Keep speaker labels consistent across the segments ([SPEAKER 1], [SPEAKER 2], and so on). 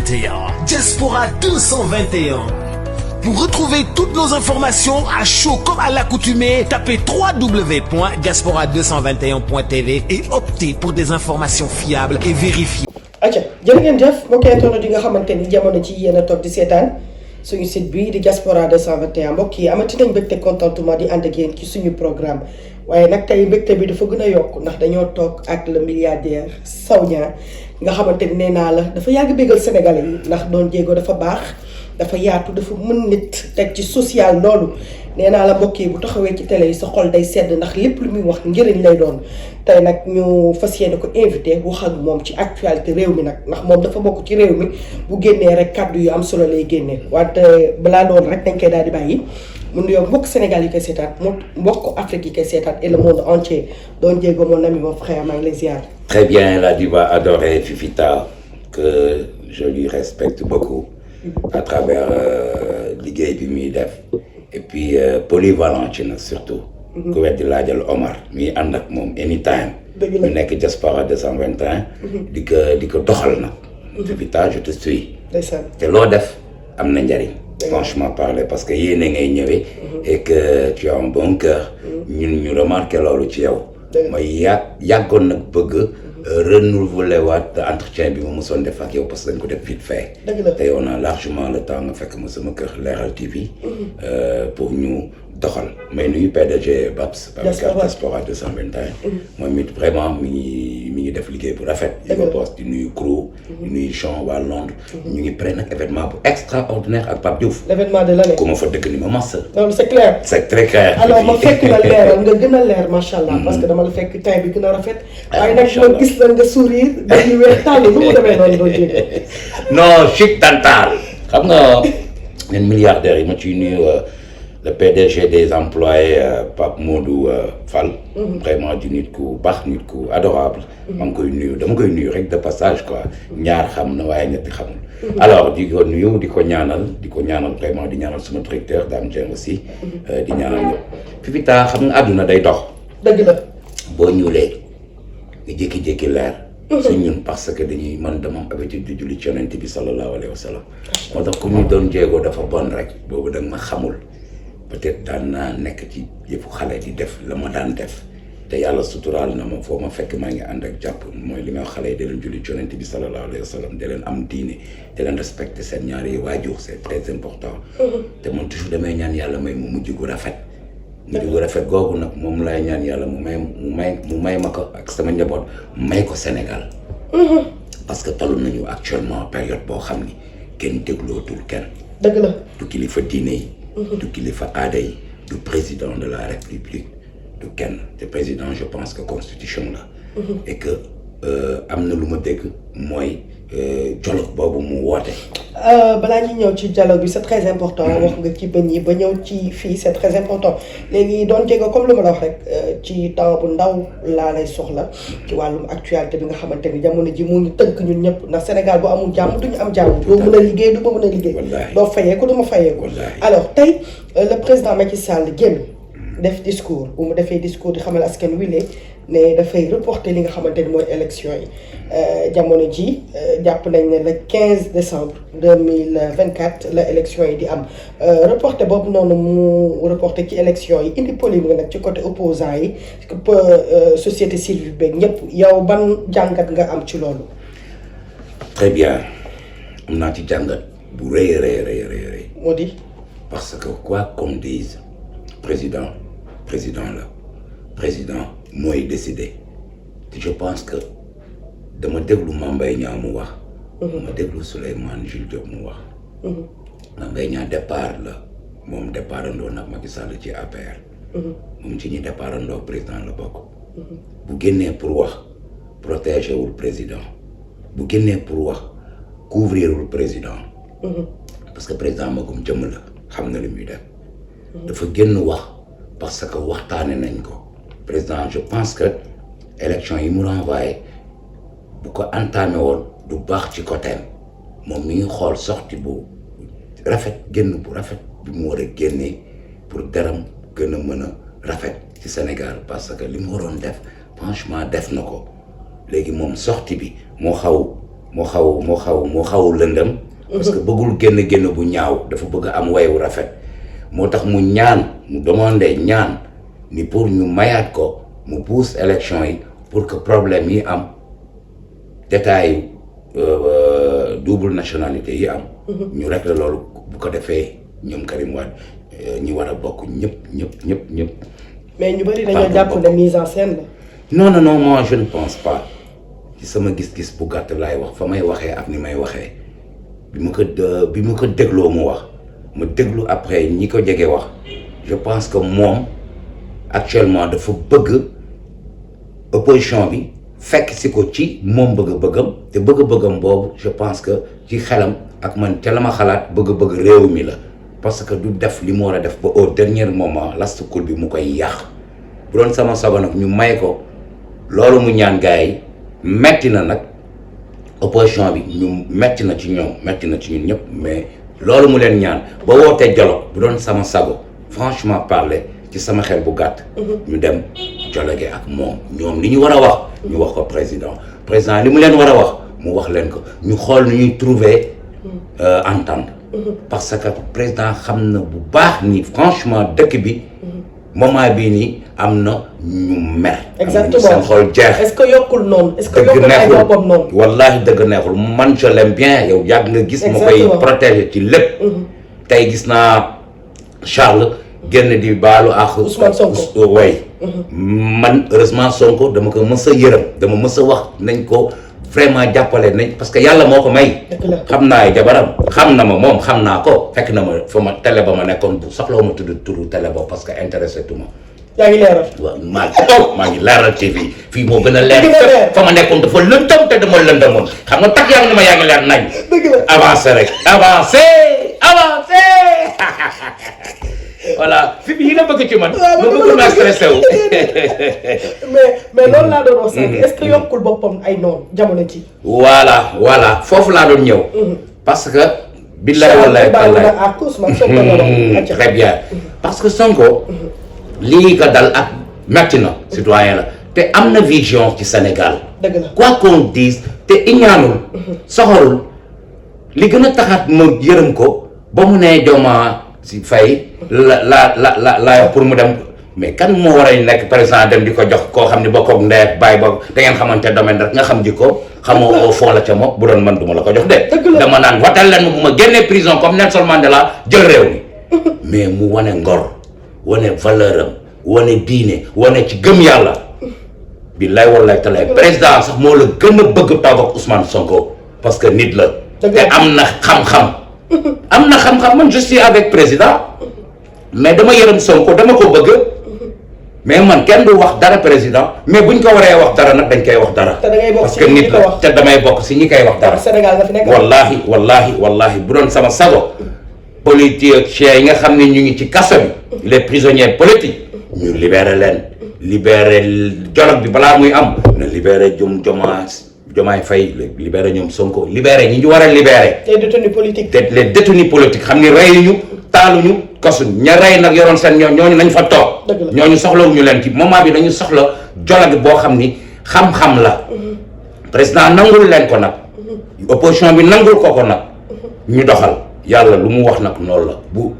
[SPEAKER 1] Diaspora 221. Pour retrouver toutes nos informations à chaud comme à l'accoutumée, tapez www.diaspora221.tv et optez pour des informations fiables et vérifiées.
[SPEAKER 2] acca jërë ngeen jëf mbokki internet yi nga xamante ni jamono ci yéen a toog di seetaan suñu site bii di Diaspora 221 mbokk yi amati nañ mbégte contentement di ànd ak yéen ci suñu programme waaye nag tey mbégte bi dafa gën a yokk ndax dañoo toog ak le milliardaire Sow nga xamante ni nee naa la dafa yàgg bégal Sénégalais yi ndax doon jéego dafa baax dafa yaatu dafa mën nit teg ci social loolu nee naa la mbokk yi bu taxawee ci télé yi sa xol day sedd ndax lépp lu muy wax njëriñ lay doon tey nag ñu fas yéene ko invité wax ak moom ci actualité réew mi nag ndax moom dafa bokk ci réew mi bu génnee rek kàddu yu am solo lay génnee wante balaa loolu rek dañ koy daal di bàyyi mu nuyoo mbokk Sénégal yi koy seetaan mbokk Afrique yi koy seetaan et le monde entier doon jéego mon ami mon frère maa ngi lay ziar.
[SPEAKER 3] Très bien, la diva adorée Fifita, que je lui respecte beaucoup à travers liggéey bi muy def et puis polyvalent ci nag surtout. ku weddi laajal Omar mi ànd ak moom anytime. ñu nekk Diaspora 221. di ko doxal nag. Fifita je te suis. te loo def am na njariñ. franchement parler parce que yéene ngay ñëwee. et que tu as un bon cœur. ñun ñu remarqué loolu ci yow. mooy yàggoon nag bëgg renouveler waat entretien bi ma mosoon def ak yow parce que dañ ko def vite fait. tey on a largement le temps nga fekk ma sama kër Leral TV. pour ñu doxal may nuyu PDG Babs. Diaspora 221. moom it vraiment mi ngi def liggéey bu rafet. di ko boss di nuyu crew. di nuyu Jean waa Londres. ñu ngi prêt nag événement bu extraordinaire ak Pape Diouf.
[SPEAKER 2] l'événement de l'année.
[SPEAKER 3] ku ma fa dëgg ni ma massa.
[SPEAKER 2] loolu c'est clair.
[SPEAKER 3] c'est très clair.
[SPEAKER 2] alors ma fekk la leeral nga gën a leer macha allah. parce que dama la fekk temps bi gën a rafet. waaye nag ma gis la nga sourire dañuy weex tàll lu mu demee noonu doo jéggi.
[SPEAKER 3] non chic tantal xam nga ñun milliardaires yi ma ciy nuyu le PDG des employés Pape Modou Fall. vraiment di nit ku baax nit ku adorable. maa ngi koy nuyu dama koy nuyu rek de passage quoi ñaar xam na waaye ñetti xamul. alors di ko nuyu di ko ñaanal vraiment di ñaanal sama directeur Dame Dieng aussi. di ñaanal ñëpp Fifita xam nga àdduna day dox.
[SPEAKER 2] dëgg la.
[SPEAKER 3] boo ñuulee nga jékki-jékki leer. su ñun parce que dañuy man dama am habitude di julli ci yonent bi sallallahu alayhi wa sallam. moo tax ku ñu doon jéego dafa bon rek boobu da nga ma xamul peut-être daan naa nekk ci yëfu xale di def la ma daan def te yàlla suturaal na ma foo ma fekk maa ngi ànd ak jàpp mooy li nga xale yi da leen julli ci yonent bi sallallahu alayhi wa sallam da leen am diine da leen respecter seen ñaari waajur c'est très important. te man toujours damay ñaan yàlla may mu mujj gu rafet. mujj gu rafet googu nag moom laay ñaan yàlla mu may ma ko ak sama njaboot may ko Sénégal. parce que toll nañu actuellement période boo xam ni kenn déglootul kenn.
[SPEAKER 2] dëgg la.
[SPEAKER 3] du kilifa diine yi. du kilifa aada yi. du président de la république. du kenn te président je pense que constitution la. et que am na lu ma dégg mooy dialogue boobu mu woote.
[SPEAKER 2] balaa ñuy ñëw ci dialogue bi c'est très important. wax nga ci bëñ yi ba ñëw ci fii c'est très important léegi doon jéego comme lu ma la wax rek ci temps bu ndaw laa lay soxla ci wàllum actualité bi nga xamante ni jamono ji mu ngi tënk ñun ñëpp ndax Sénégal bu amul jàmm duñu am jàmm. doo mën a liggéey du ma mën a liggéey. doo fayeeku du ma fayeeku. alors tey le président Macky Sall génn def discours bu mu defee discours di xamal askan wi ne dafay reporter li nga xamante ni mooy élection yi jamono ji jàpp nañ ne le 15 décembre 2024 la élection yi di am reporter boobu noonu mu reporter ci élection yi indi polémique nag ci côté opposant yi société civile beeg ñëpp yow ban jàngat nga am ci loolu.
[SPEAKER 3] très bien am naa ci jàngat bu rëy.
[SPEAKER 2] moo di.
[SPEAKER 3] parce que quoi qu'on dise président la président mooy décider te je pense que dama déglu Mame Mbaye Niang mu wax. ma déglu Souleymane Jules Diop mu wax. Mame Mbaye Niang départ la moom départ andoo nag Macky Sall ci APR. moom ci ñi départ andoo président la bokk. bu génnee pour wax protéger wul président bu génnee pour wax couvrir wul président. parce que président magum jëmm la xam na li muy def. dafa génn wax parce que waxtaane nañ ko. président je pense que élection yi mu renvoyé bu ko entamé woon du baax ci côté moom mi ngi xool sortie bu rafet génn bu rafet bi mu war a génnee pour deram gën a mën a rafet ci Sénégal parce que li mu waroon def franchement def na ko léegi moom sortie bi moo xaw moo xaw lëndëm parce que bëggul génn bu ñaaw dafa bëgg am wayu rafet moo tax mu demandé ñaan ni pour ñu mayaat ko mu pousse élection yi pour que problème yi am détail double nationalité yi am ñu régler loolu bu ko defee ñoom Karim Wade ñi war a bokk ñëpp
[SPEAKER 2] mais ñu bari dañoo jàpp ne mise en scène
[SPEAKER 3] la non moi je ne pense pas ci sama gis-gis bu gàtt laay wax fa may waxee ak ni may waxee bi ma ko dégloo mu wax ma déglu après ñi ko jege wax je pense que moom actuellement dafa bëgg opposition bi fekk si ko ci moom bëgg-bëggam te bëgg-bëggam boobu je pense que ci xelam ak man ca la ma xalaat bëgg-bëgg réew mi la parce que du def li mu war a def ba au dernier moment lastukul bi mu koy yàq bu doon sama sago nag ñu may ko loolu mu ñaan gars yi metti na nag opposition bi ñu metti na ci ñoom metti na ci ñun ñëpp mais loolu mu leen ñaan ba wootee dialogue bu doon sama sago franchement parler ci sama xel bu gàtt ñu dem dialogue ak moom ñoom li ñu war a wax ñu wax ko président li mu leen war a wax mu wax leen ko ñu xool nu ñuy trouver entente parce que président xam na bu baax ni franchement dëkk bi moment bii nii am na ñu mer.
[SPEAKER 2] exactement
[SPEAKER 3] seen xool jeex.
[SPEAKER 2] est-ce que yokkul noonu. est-ce que yokkul ay boppam noonu.
[SPEAKER 3] wallaahi dëgg neexul man je l'aime bien yow yàgg nga gis. ma koy protéger ci lépp. tey gis naa Charles génn di baalu ak.
[SPEAKER 2] Ousmane Sonko
[SPEAKER 3] way man heureusement Sonko dama ko mës a yërëm dama mës a wax nañ ko vraiment jàppale nañ parce que yàlla moo ko may. xam naa ay jabaram xam na ma moom xam naa ko fekk na ma fa ma télé ba ma nekkoon bu soxla ma tudd turu télé ba parce que intéressé tuma.
[SPEAKER 2] yaa ngi leeral.
[SPEAKER 3] waaw maa ngi leeral ci fii moo gën a leer. fa ma nekkoon dafa lëndëm te dama lëndëmoon xam nga tax yaa ngi ne ma yaa ngi leer nañ. avancé rek avancé. voilà fi yi la bëgg ci man. ma bëgg naa stressé wu.
[SPEAKER 2] mais loolu laa doon wax sànq. est-ce que yokkul boppam ay noonu jamono ji.
[SPEAKER 3] voilà foofu laa doon ñëw. parce que. billahi wallahi très bien parce que Sonko. lii ko dal ak metti na citoyen la te am na vision ci Sénégal.
[SPEAKER 2] dëgg la
[SPEAKER 3] quoi qu'on dise te iñaanul soxorul li gën a taxaat ma yërëm ko ba mu nee Diomaye Faye la pour mu dem mais kan moo war a nekk président dem di ko jox koo xam ne bokkoog ndey ak baay ba da ngeen xamante domaine rek nga xam jikko xamoo au fond la ca moom bu doon man duma la ko jox de. dama naan watal leen ma bu ma génnee prison comme Nelson Mandela jël réew mi mais mu wane ngor wane valeur am wane diine wane ci gëm yàlla billaay wallaay talaay président sax moo la gën a bëgg toog ak Ousmane Sonko parce que nit la. te am na xam-xam man je suis avec président mais dama yërëm Sonko dama ko bëgg mais man kenn du wax dara président mais buñ ko waree wax dara nag dañ koy wax dara. parce que nit la te damay bokk si ñi koy wax dara.
[SPEAKER 2] Sénégal nga fi nekk.
[SPEAKER 3] wallaahi bu doon sama sago. politiciens yi nga xam ne ñu ngi ci kaso bi les prisonniers politiques ñu libéré leen libéré dialogue bi balaa muy am na libéré Diomaye Faye libéré ñoom Sonko libéré ñi ñu war a libéré.
[SPEAKER 2] les détenus politiques.
[SPEAKER 3] les détenus politiques xam ni reyuñu taaluñu kosuñ ña rey nag yoroon seen ñooñu nañ fa toog. ñooñu soxlawuñu leen ci moment bi dañu soxla dialogue boo xam ni xam-xam la. président nangul leen ko nag. opposition bi nangul ko nag. ñu doxal. yàlla lu mu wax nag noonu la bu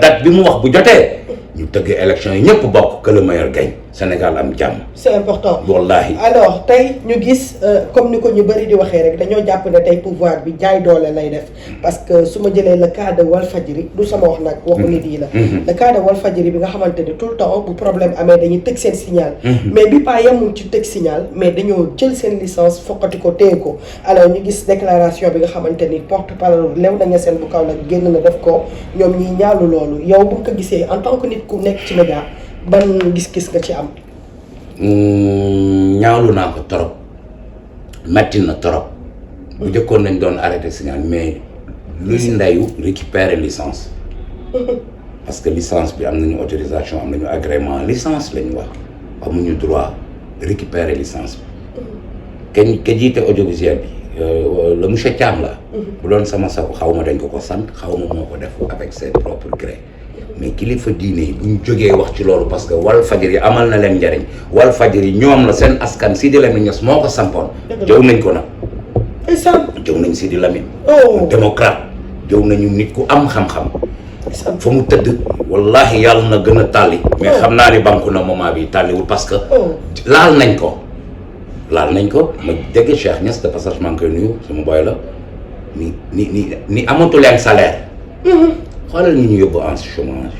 [SPEAKER 3] date bi mu wax bu jotee ñu tëgg élection yi ñëpp bokk que le meilleur gagne Sénégal am jàmm.
[SPEAKER 2] c'est important.
[SPEAKER 3] wallahi
[SPEAKER 2] alors tey ñu gis comme ni ko ñu bëri di waxee rek dañoo jàpp ne tey pouvoir bi jaay doole lay def parce que su ma jëlee le cas de Walfadjri du sama wax nag waxu nit yi la. le cas de Walfadjri bi nga xamante ne tout le temps bu problème amee dañuy tëj seen signal. mais bi pas yemul ci tëj signal mais dañoo jël seen licence fokkati ko téye ko alors ñu gis déclaration bi nga xamante ni porte-parole Léona Niassène bu Kaolack génn na def ko ñoom ñiy ñaalu loolu yow bu nga ko gisee en tant que nit ku nekk ci média ban gis-gis nga ci am.
[SPEAKER 3] ñaawlu naa ko trop metti na trop bu njëkkoon nañ doon arrêté signal mais luy ndeyu récupérer licence parce que licence bi am nañu autorisation am nañu agrément licence lañu wax amuñu droit récupérer licence bi ka jiite audiovisuel bi le monsieur Thiam la bu doon sama sago xaw ma dañ ko sant xaw ma moo ko def avec ses propres gré mais kilifa diine yi bu ñu jógee wax ci loolu parce que Walfadjri amal na leen njariñ Walfadjri ñoom la seen askan Sidi Lamine Niass moo ko sampoon jëw nañ ko nag
[SPEAKER 2] ndeysaan.
[SPEAKER 3] jëw nañ Sidi Lamine.
[SPEAKER 2] Oh.
[SPEAKER 3] démocrate. jëw nañu nit ku am xam-xam.
[SPEAKER 2] ndeysaan.
[SPEAKER 3] fa mu tëdd wallahi yàlla na gën a tàlli. mais xam naa ni banku na moment bi tàlliwul parce que. laal nañ ko. laal nañ ko ma dégg Cheikh Niass de passage maa ngi koy nuyu sama boy la ni amatu leen salaire. xoolal ñu yóbbu en chômage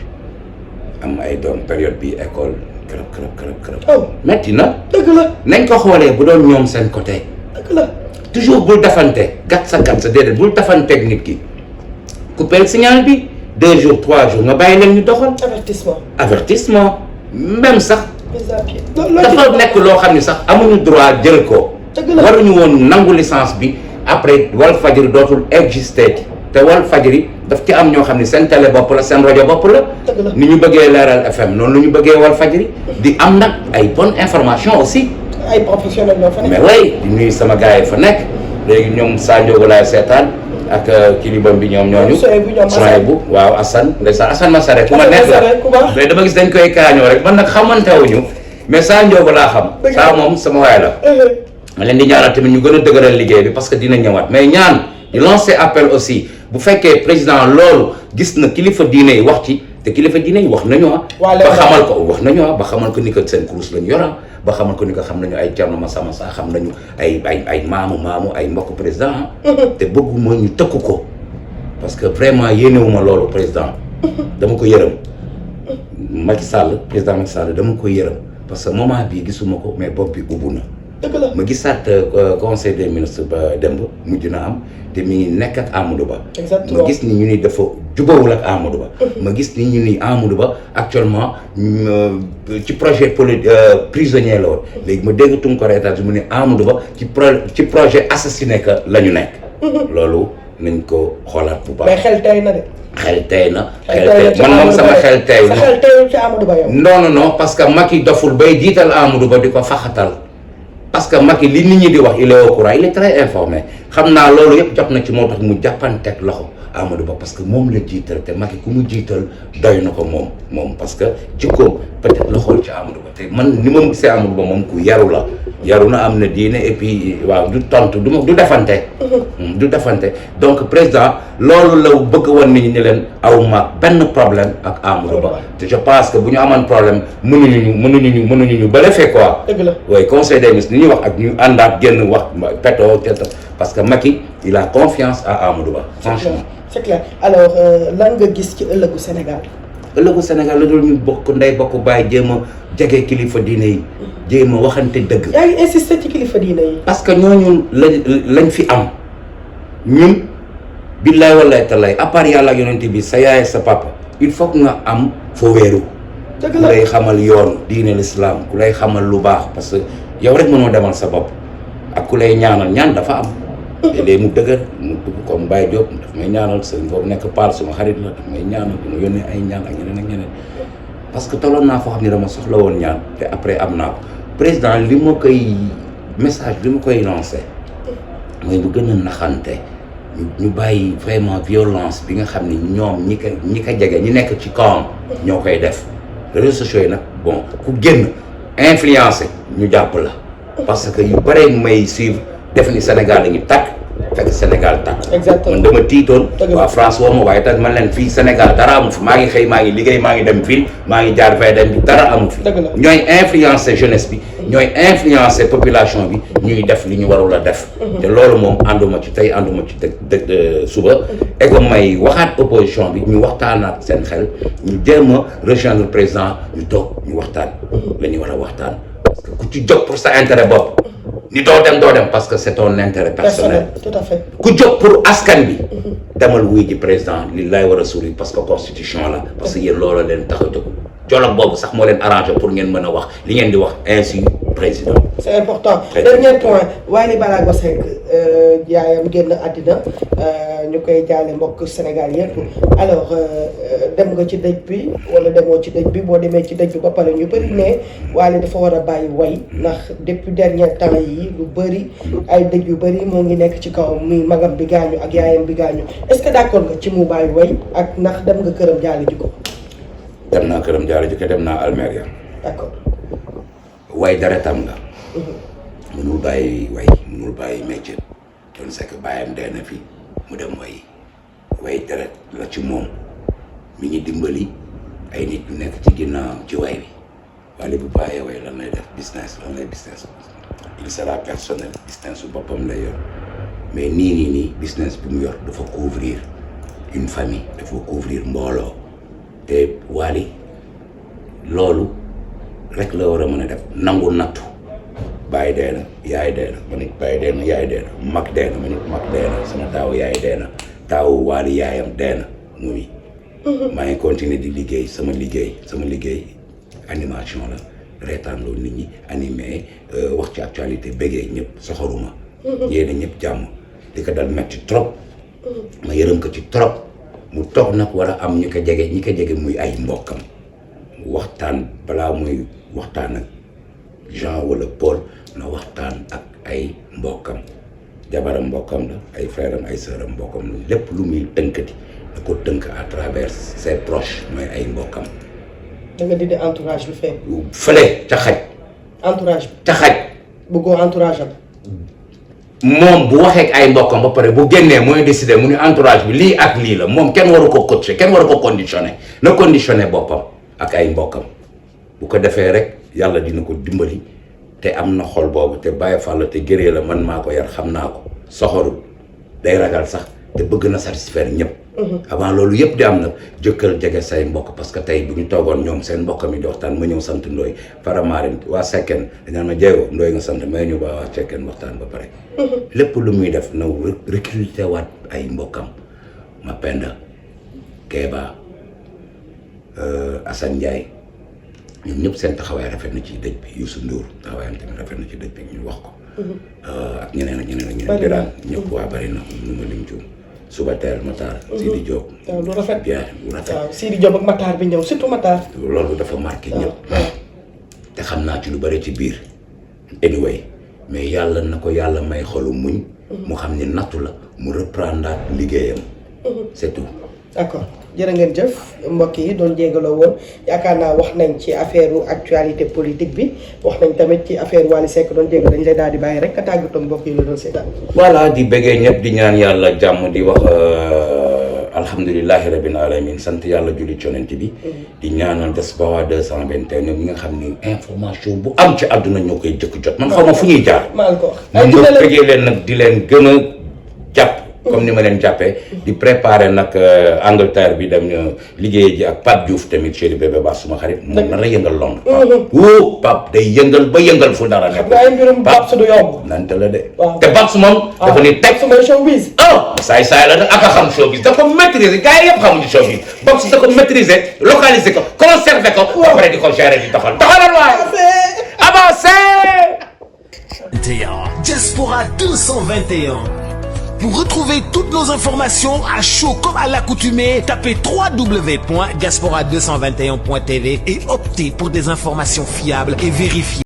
[SPEAKER 3] am ay doom période bi école kërëb. metti na.
[SPEAKER 2] dëgg la.
[SPEAKER 3] nañ ko xoolee bu doon ñoom seen côté.
[SPEAKER 2] dëgg la.
[SPEAKER 3] toujours bul defante gat sa déedéet bul defanteeg nit ki. couper signal bi 2 jours 3 jours nga bàyyi leen ñu doxal. avertissement même sax. dafa nekk loo xam ne sax amuñu droit jël ko. waruñu woon nangu licence bi après Walfadjri dootul exister te Walfadjri daf ci am ñoo xam ne seen télé bopp la seen rajo bopp la. ni ñu bëggee Leeral FM noonu la ñu bëggee Walfadjri di am nag ay bonne information aussi.
[SPEAKER 2] ay professionnels ñoo fa nekk.
[SPEAKER 3] mais oui di nuyu sama gars yi fa nekk léegi ñoom Sadio walaay seetaan ak kilibam bi ñoom ñooñu. Soyebu waaw Assane ndeysaan Assane Masare ku ma nekk la mais dama gis dañ koy kaañoo rek man nag xamantewuñu mais Sadio laa xam. saa moom sama waay la. ma leen di ñaanal tamit ñu gën a dëgëral liggéey bi parce que dina ñëwaat mais ñaan di lancer appel aussi bu fekkee président loolu gis na kilifa diine yi wax ci te kilifa diine yi wax nañu ba xamal ko wax nañu ba xamal ko ni que seen kurus lañu yora ba xamal ko ni que xam nañu ay Thierno Massa xam nañu ay maamu ay mbokk président te bëgguma ñu tëkku ko parce que vraiment yéenewuma loolu président dama ko yërëm Macky Sall président Macky Sall dama ko yërëm parce que moment bii gisuma ko mais bopp bi ubbu na. ma gisaat conseil des ministres ba démb mujj na am te mi ngi nekk ak Amadou Ba. ma gis ni ñu ni dafa jubawul ak Amadou Ba. ma gis ni ñu ni Amadou Ba actuellement ci projet prisonnier la woon. léegi ma dégg Tunkara États-Unis mu ne Amadou Ba ci projet assassiné que la ñu nekk. loolu nañ ko xoolaat bu baax.
[SPEAKER 2] mais xel tey na de.
[SPEAKER 3] xel tey na. man moom sama xel tey na.
[SPEAKER 2] xel teyul ci Amadou Ba yow.
[SPEAKER 3] non parce que Macky doful bay jiital Amadou Ba di ko faxatal. parce que Macky li nit ñi di wax il est au courant il est très informé xam naa loolu yëpp jot na ci moo tax mu jàppanteeg loxo Amadou Ba parce que moom la jiital te Macky ku mu jiital doy na ko moom parce que jikkoom peut-être la xool ci Amadou Ba te man ni ma gisee Amadou Ba moom ku yaru la yaru na am na diine et puis waaw du tontu du defante. du defante donc président loolu la bëgg woon nit ñi ne leen aw ma benn problème ak Amadou Ba te je pense que bu ñu amoon problème mënuñu ñu bële fee quoi.
[SPEAKER 2] dëgg la
[SPEAKER 3] oui conseil des ministres ni ñuy wax ak ñu àndaat génn wax peto parce que Macky il a confiance à Amadou Ba franchement.
[SPEAKER 2] c'est clair alors lan nga gis ci ëllëgu Sénégal.
[SPEAKER 3] ëllëgu Sénégal la dul ñu bokk ndey bokk bàyyi jéem a jege kilifa diine yi. jéem a waxante dëgg.
[SPEAKER 2] yaa ngi insister ci kilifa diine yi.
[SPEAKER 3] parce que ñooñu lañ fi am ñun billaay wallaay talaay à part yàlla ak yonent bi sa yaay sa papa il faut que nga am foo wéeru.
[SPEAKER 2] dëgg
[SPEAKER 3] ku
[SPEAKER 2] la
[SPEAKER 3] lay xamal yoon diine l'islam ku lay xamal lu baax parce que yow rek mënoo demal sa bopp ak ku lay ñaanal ñaan dafa am. te léegi mu dëgër mu dugg comme Baye Diop daf may ñaanal sëriñ boobu nekk Paal suma xarit la daf may ñaanal di ma yónnee ay ñaan ak ñeneen parce que tolloon naa foo xam ne dama soxla woon ñaan te après am naa ko président li ma koy message li ma koy lancé mooy bu gën a naxante ñu bàyyi vraiment violence bi nga xam ni ñoom ñi ko jege ñi nekk ci kawam ñoo koy def réseaux sociaux yi nag bon ku génn influencé ñu jàpp la parce que yu bare may suivre def ni Sénégal la ñu tàkk fekk Sénégal tàkk.
[SPEAKER 2] exactement
[SPEAKER 3] man dama tiitoon. waa France woo ma waaye tamit man leen fii Sénégal dara amu fi maa ngi xëy maa ngi liggéey maa ngi dem fii maa ngi jaar fay dem bi dara amu fi. ñooy influencer jeunesse bi. ñooy influencer population bi ñuy def li ñu warul a def. te loolu moom ànduma ci tey ànduma ci suba. et que may waxaat opposition bi ñu waxtaanaat seen xel ñu jéem a rejoindre président ñu toog ñu waxtaan. la ñu war a waxtaan parce que ku ci jóg pour sa intérêt bopp. ni doo dem parce que c'est ton intérêt personnel.
[SPEAKER 2] tout à fait.
[SPEAKER 3] ku jóg pour askan bi. demal wuy ji président li lay war a suuri parce que constitution la parce que yéen loolu leen tax a jóg jolog boobu sax moo leen arrangé pour ngeen mën a wax li ngeen di wax ainsi président.
[SPEAKER 2] c'est important dernier point Wally Ballago Seck yaayam génn àddina ñu koy jaale mbokk Sénégal yëpp alors dem nga ci dëj bi wala demoo ci dëj bi boo demee ci dëj bi ba pare ñu bëri ne Wally dafa war a bàyyi way ndax depuis dernier temps yi lu bëri ay dëj yu bëri moo ngi nekk ci kaw muy magam bi gaañu ak yaayam bi gaañu est-ce que d'accord nga ci mu bàyyi way ak ndax dem nga këram jaale ji ko.
[SPEAKER 3] dem naa këram jaale ji ko dem naa Almeria.
[SPEAKER 2] d'accord.
[SPEAKER 3] way dara tam nga. mënul bàyyi way mënul bàyyi métier Thione Seck bàyyam dee na fi mu dem way deret la ci moom mi ngi dimbali ay nit ñu nekk ci ginnaawam ci way bi wala bu bàyyee way lan lay def business lan lay business il sera personnel business su boppam lay yor mais nii business bi mu yor dafa couvrir une famille dafa couvrir mbooloo te Wally loolu rek la war a mën a def nangu nattu bàyyi dee na yaay dee na ma nit bàyyi dee na yaay dee na mag dee na ma nit mag dee na sama taawu yaay dee na taawu Wally yaayam dee na muy maa ngi continuer di liggéey sama liggéey animation la reetaan loolu nit ñi animé wax ci actualité bëggee ñëpp soxoruma yéena ñëpp jàmm di ko dal metti trop ma yërëm ko ci trop mu toog nag war a am ñi ko jege muy ay mbokkam waxtaan balaa muy waxtaan ak Jean wala Paul na waxtaan ak ay mbokkam jabaram mbokkam la ay frère am ay sœuram mbokkam la lépp lu muy tënkati da ko tënk à travers ses proches mooy ay mbokkam.
[SPEAKER 2] da nga dindi entourage bi fee.
[SPEAKER 3] fële ca xaj.
[SPEAKER 2] entourage bi
[SPEAKER 3] ca xaj.
[SPEAKER 2] bëggoo entourage am.
[SPEAKER 3] moom bu waxee ak ay mbokkam ba pare bu génnee mooy décider mu ni entourage bi lii ak lii la moom kenn waru ko coacher kenn waru ko conditionner na conditionner boppam ak ay mbokkam bu ko defee rek yàlla dina ko dimbali te am na xol boobu te Baye Fall te gëree la man maa ko yar xam naa ko soxorul day ragal sax te bëgg na satisfaire ñëpp. avant loolu yëpp di am nag jëkkal jege say mbokk parce que tey bu ñu toogoon ñoom seen mbokk mi di waxtaan ma ñëw sant Ndoye Faramaren waa Sekken dañaan ma jeego Ndoye nga sant may ñu ba waa Sekken waxtaan ba pare. lépp lu muy def na recruter waat ay mbokkam Mapenda Kéba Assane Ndiaye ñoom ñëpp seen taxawaay rafet na ci dëj bi Youssou Ndour taxawaayam tamit rafet na ci dëj bi ñu wax ko. ak ñeneen ak ñeneen. bari na ñëpp waa bari na nu ma lim juum. suba teel Matar. Sidi Diop.
[SPEAKER 2] waaw lu rafet
[SPEAKER 3] bien lu rafet.
[SPEAKER 2] waaw Sidi Diop ak Matar bi ñëw surtout Matar.
[SPEAKER 3] loolu dafa marqué ñëpp. te xam naa ci lu bari ci biir. anyway mais yàlla na ko yàlla may xolu muñ. mu xam ne nattu la mu reprendre liggéeyam. c'est tout.
[SPEAKER 2] d'accord jërë ngeen jëf mbokk yi doon jégaloo woon yaakaar naa wax nañ ci affaire actualité politique bi wax nañ tamit ci affaire Wally Seck doon jégal dañ lay daal di bàyyi rek ka tàggatoo mbokk yi la doon seetaan.
[SPEAKER 3] voilà di bëggee ñëpp di ñaan yàlla jàmm di wax alhamdulilahi rabbil alamin sant yàlla julli ci yonent bi. di ñaanal Diaspora 221 ñoom ñi nga xam ni information bu am ci àdduna ñoo koy jëkk jot. man xaw ma fu ñuy jaar.
[SPEAKER 2] maa ko wax
[SPEAKER 3] ay dina bëggee leen nag di leen gën a jàpp. comme ni ma leen jàppee di préparer nag Angleterre bi dem liggéey ji ak Pape Diouf tamit chéri bébé ba suma xarit moom nar a yëngal Londres. wóo Pape day yëngal ba yëngal fu dara nekk.
[SPEAKER 2] xam nga ay mbirum Pape du yomb.
[SPEAKER 3] nante la de.
[SPEAKER 2] waaw
[SPEAKER 3] te Pape su moom. dafa ni teg
[SPEAKER 2] su ma showbiz.
[SPEAKER 3] saay la ak a xam showbiz da ko maîtriser gars yi yëpp xamuñu showbiz Pape su da ko maîtriser localiser ko conserver ko. après di ko gérer di doxal doxalal waay. avancé.
[SPEAKER 1] Diaspora 221. Pour retrouver toutes nos informations à chaud comme à l'accoutumée, tapez www.diaspora221.tv et optez pour des informations fiables et vérifiées.